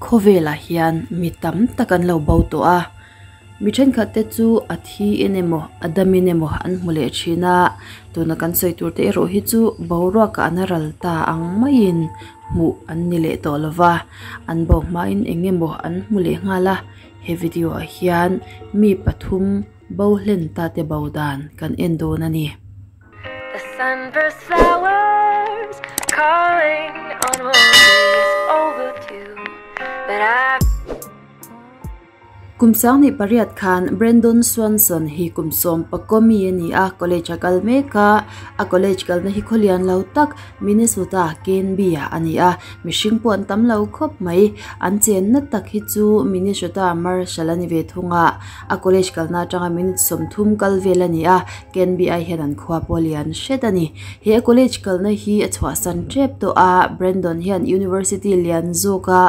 Khawvelah hian mi tam tak an lo bo tawh a mi thenkhat te chu a thi in emaw a dam in emaw an hmu leh thin a tuna kan sawi tur te erawh hi chu boruak ah an ral ta ang maiin hmuh an ni leh tawh lova an bo hmain eng emaw an hmu leh nghal a he video ah hian mi pathum bo hlen ta te bo dan kan en dawn a ni. The sunburst flowers calling on roses overdue But I Kum 28 khan Brandon Swanson hi kum 11 mi a ni a, college a kal mek a, a college kalna hi khawlian lo tak Minnesota Canby ah a ni a, mihring pawh an tam lo khawp mai, an chenna tak hi chu Minnesota Marshall a ni ve thung a, a college kalna atanga minute 30 kal vel a ni a, Canby ai hian an khua pawh lian hret a ni. He a college kalna hi a chhuahsan tep tawh a, Brandon hian University lian zawk a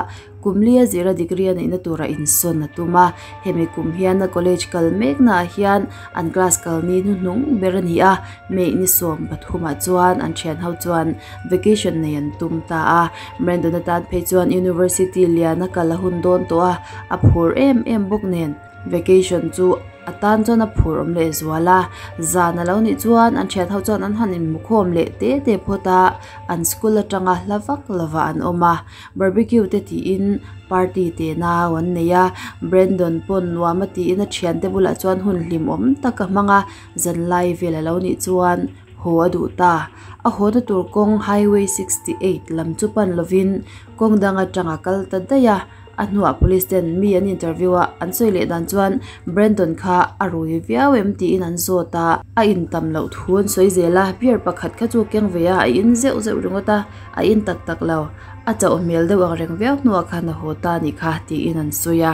kum li a zira degree a neihna tura insawn a tum a, hemi kum hian a college kal mek naah hian an class kal ni hnuhnung ber a ni a, May ni 13 ah chuan an thian ho chuan vacation nei an tum ta a, Brandon atan phei chuan University lian a kal a hun dawn tawh a, a phur em em bawk nen vacation chu atan chuan a phur awm leh zual a, zan a lo nih chuan an thian ho chuan an han inhmukhawm leh te te phawt a, an school atanga hla vak lovah an awm a, barbecue te tiin party te nau an nei a, Brandon pawn nuam a tiin a thian te bulah chuan hun hlim awm tak a hmang a, zan lai vel a lo nih chuan haw a duh ta, a haw na tur kawng highway 68 lam chu pan lovin kawng dang atanga kal ta daih a, a hnuah police ten mi an interview a an sawi leh dan chuan Brandon kha a rui viau em tiin an zawt a, a in tam loh thu an sawi zel a, beer pakhat kha chu a keng ve a, a in zeuh zeuh ringawt a, a in tak tak lo, a chauh hmel deuh ang reng viau hnuah khan a haw ta a nih kha tiin an sawi a.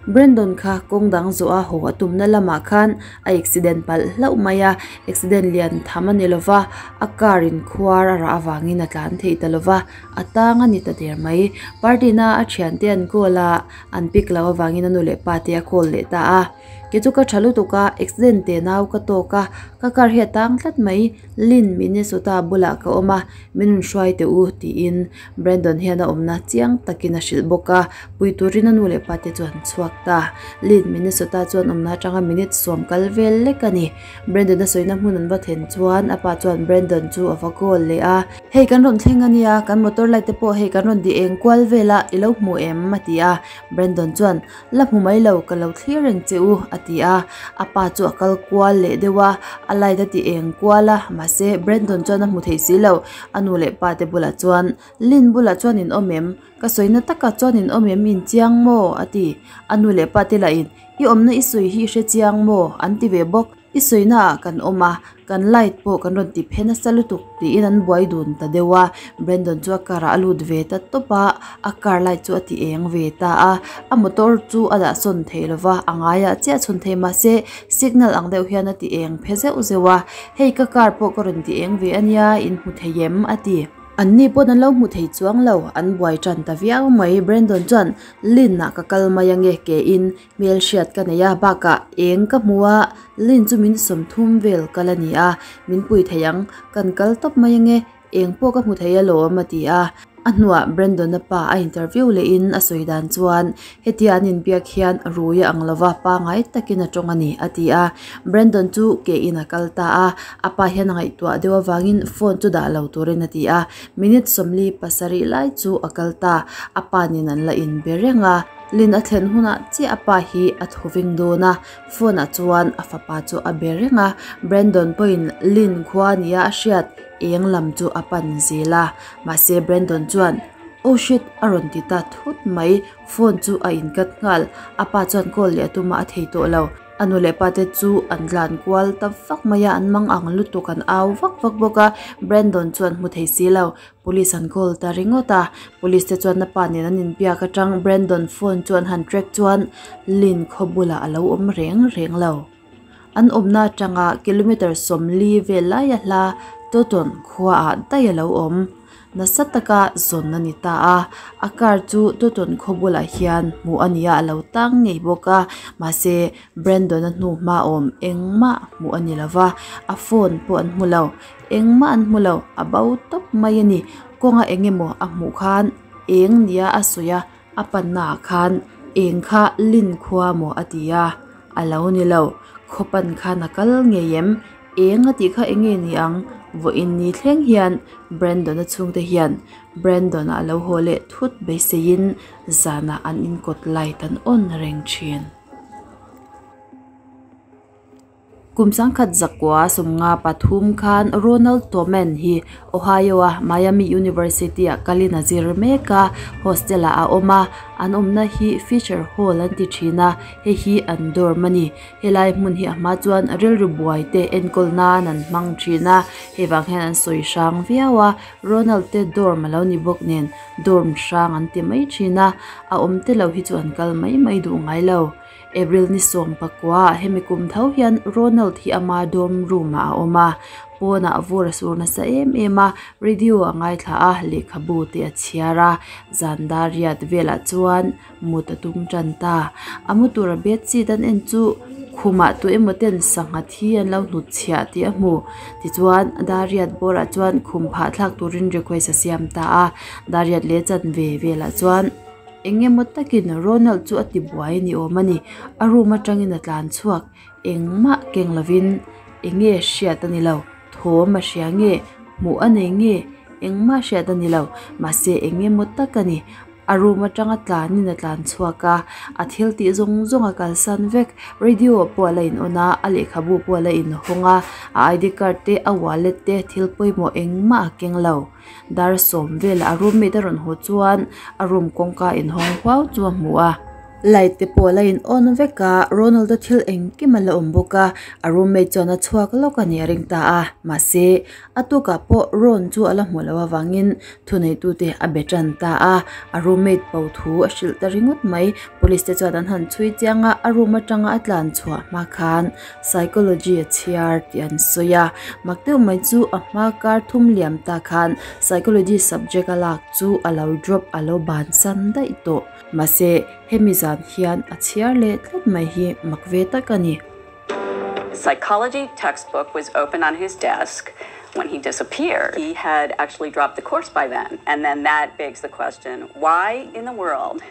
Brandon kha kawng dang zawh a haw a tumna lamah khan a accident palh hlauh mai a, accident lian tham a ni lova, a car in khuar a rah avangin a tlan thei ta lova, a tang a ni ta der mai. Party na a thiante an call a, an pick loh avangin a nu leh pa te a call leh ta a. Ke chu ka tha lutuk a, accident te nau ka tawk a, ka car hi a tang tlat mai, Lynn Minnesota bulah ka awm a, min rawn hruai teh u tiin Brandon hian a awmna chiang takin a hrilh bawk a, pui turin a nu leh pa te chu an chhuak ta. Lynn Minnesota chuan awmna atanga minute 10 kal vel lek a ni. Brandon a sawina hmun an va thlen chuan a pa chuan Brandon chu a va call leh a, Hei kan rawn thleng a nia, kan motor light te pawh hei kan rawn di eng kual vel a, i lo hmu em? a ti a. Brandon chuan, La hmu mai lo, ka lo thlir reng che u, a ti a. A pa chu a kal kual leh deuh a, a light a ti eng kual a, mahse Brandon chuan a hmu thei si lo. A nu leh pa te bulah chuan, Lynn bulah chuan in awm em? Ka sawina takah chuan in awm em? In chiang maw? a ti. A nu leh pa te lah in, I awmna i sawi hi i hre chiang maw? an ti ve bawk. I sawina ah kan awm a, kan light pawh kan rawn ti phe nasa lutuk tiin an buai dun ta deuh a, Brandon chu a car ah a lut ve ta tawp a, a car light chu a ti eng ve ta a, a motor chu a dah sawn thei lova, a ngaiah chiah chhun thei mahse signal ang deuh hian a ti eng phe zeuh zeuh a, hei ka car pawh ka rawn ti eng ve ania in hmu thei em a ti. An ni pawn an lo hmu thei chuang lo, an buai tan ta viau mai, Brandon chuan Lynn ah ka kal mai ange ke in Hmel hriat ka nei a, bakah eng ka hmu a, Lynn chu min 30 vel kal a ni a, min pui thei ang, kan kal tawp mai ange, eng pawh ka hmu thei alawm a ti a. A hnuah Brandon-a pa a interview lehin a sawi dan chuan hetia an inbiak hian rui a ang lova pangai takin a tawng a ni a ti a. Brandon chu ke in a kal ta a, a pa hian a ngaihtuah deuh avangin phone chu dah lo turin a ti a. Minute 47 lai chu a kal ta, a pa nen an la inbe reng a. Lynn a thlen hunah chiah a pa hi a thaw ving dawn a, phone ah chuan a fapa chu a be reng a, Brandon pawhin Lynn khua nia a hriat eng lam chu a pan zel a, mahse Brandon chuan Oh shit a rawn ti ta thut mai, phone chu a in cut nghal, a pa chuan call leh a tum a a thei tawh lo. A nu leh pa te chu an tlan kual ta vak mai a, an mang ang lutuk an au vak vak bawk a, Brandon chuan hmu thei si lo, Police an call ta ringawt a, police te chuan a pa nen an inbiak atang Brandon phone chu an han track chuan Lynn khaw bulah a lo awm reng reng lo. An awmna atanga kilometre 40 vel laia hla Toton khuaah daih a lo awm. Nasa taka zawn a ni ta a, a car chu Toton khaw bulah hian hmuh a ni a, a lo tang ngei bawk a, mahse Brandon a hnu hma awm engmah hmuh a ni lova, a phone pawh an hmu lo. Engmah an hmu lo, a bo tawp mai a ni. Kawnga eng emaw a hmuh khan Eng nia a sawi a, a panna ah khan eng kha Lin khua maw a ti a, a lo ni lo. Khaw pan khan a kal ngei em? Eng a tih kha eng nge ni ang? Vawiin ni thleng hian Brandon-a chhungte hian Brandon-a a lo haw leh thut beiseiin zanah an inkawt light an on reng thin. Kum sangkhat zakua sawmnga pathum khan Ronald Toman hi Ohio-a Miami University-ah kalin a zir mek a, hostel-ah a awm a, an awmna hi Fisher Hall an ti thin a, hei hi an dorm a ni. Helai hmun hi a hma chuan rilru buai te enkawl nan an hmang thin a, hei vang hian an sawi hrang viau a, Ronald te dorm a lo ni bawk nen dorm hrang an ti mai thin a, a awm te lo hi chu an kal mai mai duh ngai lo. April ni 19 hemi kum tho hian Ronald hi ama dorm room ah a awm a, pawnah vur a sur nasa em em a, radio a ngaithla a, lehkhabu te a chhiar a, zan dar riat velah chuan mut a tum tan ta. A mu tura bedsheet an en chu khumah tu emaw ten sangha thi an lo hnut chhiah tih a hmu. Tichuan dar riat bawrah chuan khum phah thlak turin request a siam ta a, dar riat leh chanve velah chuan. Eng emaw takin Ronald chu a ti buai ni awm a ni. A room atangin a tlan chhuak. Engmah keng lovin eng nge hriat a ni lo. Thawm a hria nge? Hmuh a nei nge? Engmah hriat a ni lo. Mahse eng emaw tak a ni. A room atanga tlanin a tlan chhuak a. A thil tih zawng zawng a kalsan vek. Radio pawh a la in on a, a lehkhabu pawh a la inhawng a. A ID card te, a wallet te, thil pawimawh engmah a keng lo. Dar sawm velah a roommate a rawn haw chuan a room kawngka inhawng huau chu a hmu a. Light te pawh a la in on vek a, Ronald-a thil engkim a la awm bawk a, a roommate chuan a chhuak lawk a nih a ring ta a. Mahse, a tukah pawh Ron chu a la hmuh loh avangin thuneitute a be tan ta a, a roommate bo thu a hrilh ta ringawt mai. Police te chuan an han chhui chiang a, a room atanga a tlan chhuah hma khan Psychology a chhiar tih an sawi a, mak deuh mai chu a hma kar thum liam ta khan Psychology subject a lak chu a lo drop a lo bansan daih tawh. Mahse, hemi zan hian a chhiar leh tlat mai hi mak ve tak a ni. Psychology textbook was open on his desk when he disappeared. He had actually dropped the course by then. And then that begs the question, why in the world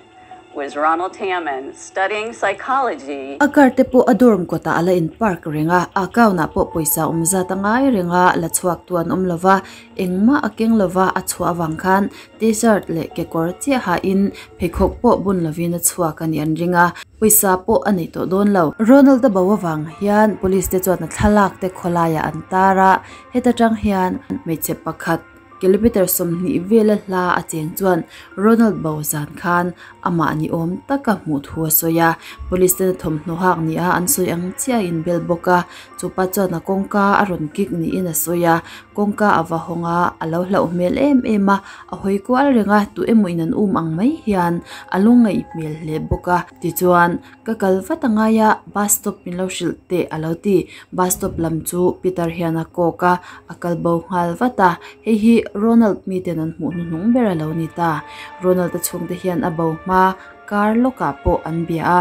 was Ronald Tammen studying psychology? A car te pawh a dorm kawtah a la in park reng a, a account ah pawh pawisa awm zat a ngai reng a, la chhuak tu an awm lo va, engmah a keng lo va, a chhuah avang khan t-shirt leh kekawr chiah hain pheikhawk pawh bun lovin a chhuak a nih an ring a, pawisa pawh a nei tawh dawn lo. Ronald a bo avang hian police te chuan a thlalak te khawlaiah an tar a, heta tang hian hmeichhe pakhat, Kilometre 20 vela hla a cheng chuan Ronald bo zan khan amah ni awm taka hmuh thu a sawi a, police ten a thawmhnaw hak nia an sawi ang chiah a inbel bawk a, chupa chuan a kawngka a rawn kik niin a sawi a, kawngka a va hawng a, a lo hlauh hmel em em a, a hawi kual reng a, tu emaw in an um ang mai hian a lungngaih hmel hle bawk a, tichuan Ka kal vat a ngai a, bus stop min lo hrilh teh a lo ti. Bus stop lam chu Peter hian a kawk a, a kal bo nghal vat a. Hei hi Ronald miten an hmuh hnuhnung ber a lo ni ta. Ronald-a chhungte hian a bo hma kar lawkah pawh an bia a,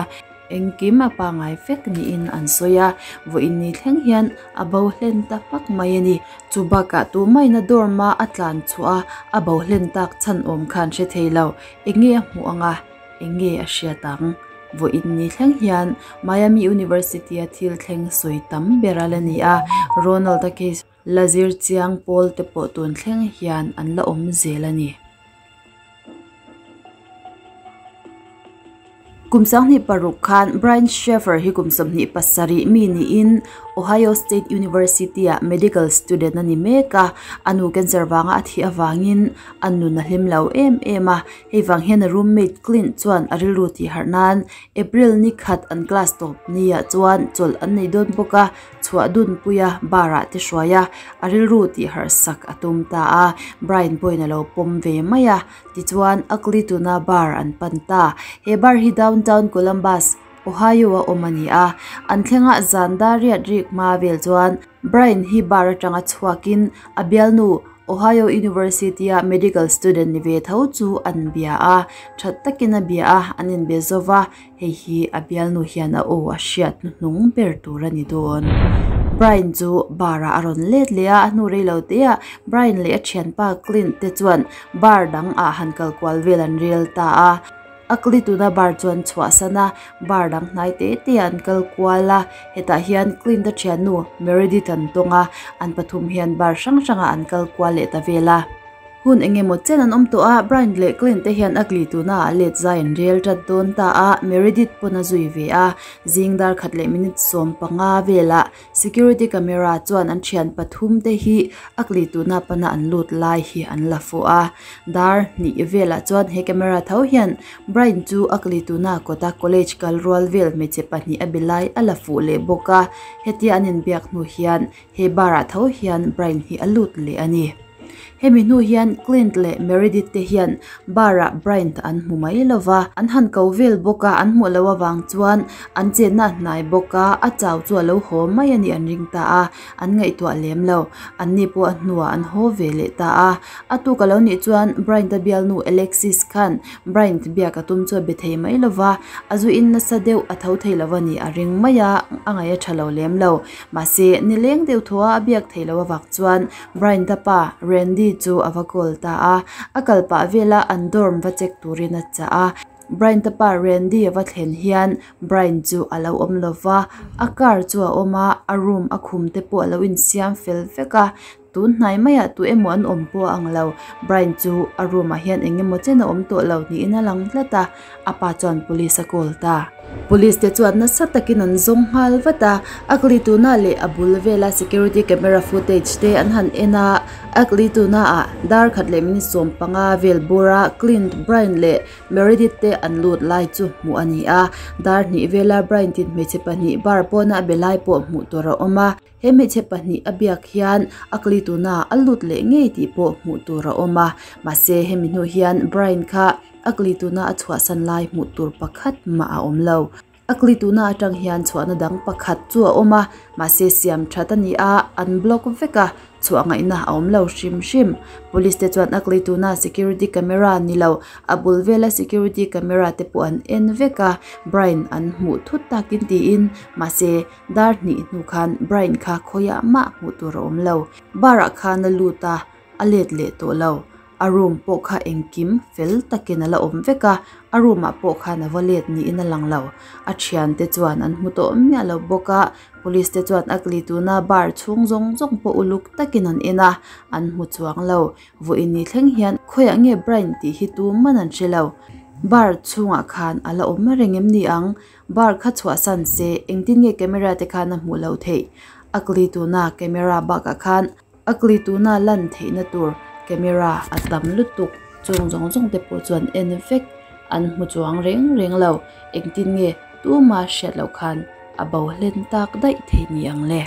engkim a pangai vek niin an sawi a, vawiin ni thleng hian a bo hlen ta hmak mai a ni. Chu bakah tumahin a dorm a a tlan chhuah a, a bo hlen tak chhan awm khan hre thei lo. Enge a hmuh ang a? Eng nge a hriat ang? Vawiin ni thleng hian Miami University-a thil thleng sawi tam ber a la ni a, Ronald-a case la zir chiang pawl te pawh tun thleng hian an la awm zel a ni. Kum 26 khan Brian Shaffer hi kum 27 mi niin Ohio State University-ah medical student a ni mek a, a nu cancer vanga a thih avangin a nun a hlim lo em em a. Hei vang hian a roommate Clint chuan a rilru tih harh nan April ni khat an class tawp ni ah chuan chawlh an nei dawn bawk a, chhuah dun pui a bar ah te hruai a, a rilru tih harh sak a tum ta a, Brian pawhin a lo pawm ve mai a, tichuan Ugly Tuna bar an pan ta. He bar hi downtown Columbus, Ohio a awm a ni a, an thlengah zan dar riat rik hma vel chuan Brian hi bar atanga chhuakin a bialnu Ohio University-a medical student ni ve tho chu an bia a, that takin a bia a, an inbe zo va, hei hi a bialnu hian a aw a hriat hnuhnung ber tur a ni dawn. Brian chu bar ah a rawn let leh a, a hnu rei lo te ah Brian leh a thianpa Clint te chuan bar dang ah han kal kual vel an rel ta a. A kli tuna bar chuan chhuahsan a, bar dang hnai te te ah an kal kual a, hetah hian Clint a thiannu Meredith an tawng a, an pathum hian bar hrang hrang ah an kal kual leh ta vel a. Hun eng emaw chen an awm tawh a, Brian leh Clint te hian a kli tuna ah let zai an rel tat dawn ta a, Meredith pawn a zui ve a, zing dar khat leh minute 15 velah Security camera chuan an thian pathum te hi a kli tuna pana an lut lai hi an la fuh a, dar hnih velah chuan he camera tho hian Brian chu a kli tuna kawta college kal rual vel hmeichhe pahnih a be lai a la fuh leh bawk a, hetia an inbiak hnu hian he bar ah tho hian Brian hi a lut leh a ni. Hemi hnu hian Clint leh Meredith te hian bar ah Bryant an hmu mai lo va, an han ko vel bawk a, an hmuh loh avang chuan an chenna a hnai bawk a, a chau chu a lo haw mai a nih an ring ta a, an ngaihtuah lem lo. Anni pawh a hnuah an haw ve leh ta a. A tuk a lo nih chuan Bryant a bialnu Alexis khan Bryant biak a tum chu a be thei mai lo va, a zu in nasa deuh a tho thei lo a nih a ring mai a, a ngaih a tha lo lem lo. Mahse, nileng deuh thaw a a biak thei loh avang chuan Bryant-a pa Randy chu a va call ta a, a kal pah vela an dorm va check turin a chah a. Bryant-a pa Randy a va thlen hian Bryant chu a lo awm lo va, a car chu a awm a, a room a khum te pawh a lo insiam fel vek a, tun hnai maiah tu emaw an awm pawh a ang lo. Bryant chu a room ah hian eng emaw chen a awm tawh lo niin a lang tlat a, a pa chuan police a call ta. Police te chuan nasa takin an zawng nghal vat a, a kli tuna leh a bul vela security camera footage te an han en a, a kli tuna ah dar khat leh minute 15 vel bawra Clint, Brian leh Meredith te an lut lai chu hmuh a ni a, dar hnih vela Brian tin hmeichhe pahnih bar pawna a be lai pawh hmuh tur a awm a. He hmeichhe pahnih a biak hian a kli tuna a lut leh ngei tih pawh hmuh tur a awm a, mahse hemi hnu hian Brian kha a kli tuna a chhuahsan lai hmuh tur pakhat mah a awm lo. A kli tuna atang hian chhuahna dang pakhat chu a awm a, mahse siam that a ni a, an block vek a, chhuah ngaihna a awm lo hrim hrim. Police te chuan a kli tuna security camera ni lo, a bul vela security camera te pawh an en vek a, Brian an hmuh thut takin tiin, mahse Dar hnih hnu khan Brian kha khawiah mah hmuh tur a awm lo. Bar ah khan a lut a, a let leh tawh lo. A room pawh kha engkim fel takin a la awm vek a, a room ah pawh khan a va let niin a lang lo. A thiante chuan an hmu tawh miah lo bawk a, police te chuan a kli tuna bar chhung zawng zawng pawh uluk takin an en a, an hmu chuang lo. Vawiin ni thleng hian khawiah nge Brian tih hi tuman an hre lo. Bar chhungah khan a la awm reng em ni ang? Bar kha chhuahsan se engtin nge camera te khan a hmuh loh theih? A kli tuna camera bakah khan a kli tuna lan theihna tur camera a tam lutuk chung zawng zawng te pawh chuan en vek an hmu chuang reng reng lo. Engtin nge tuma hriat loh khan a bo hlen tak daih thei ni ang le?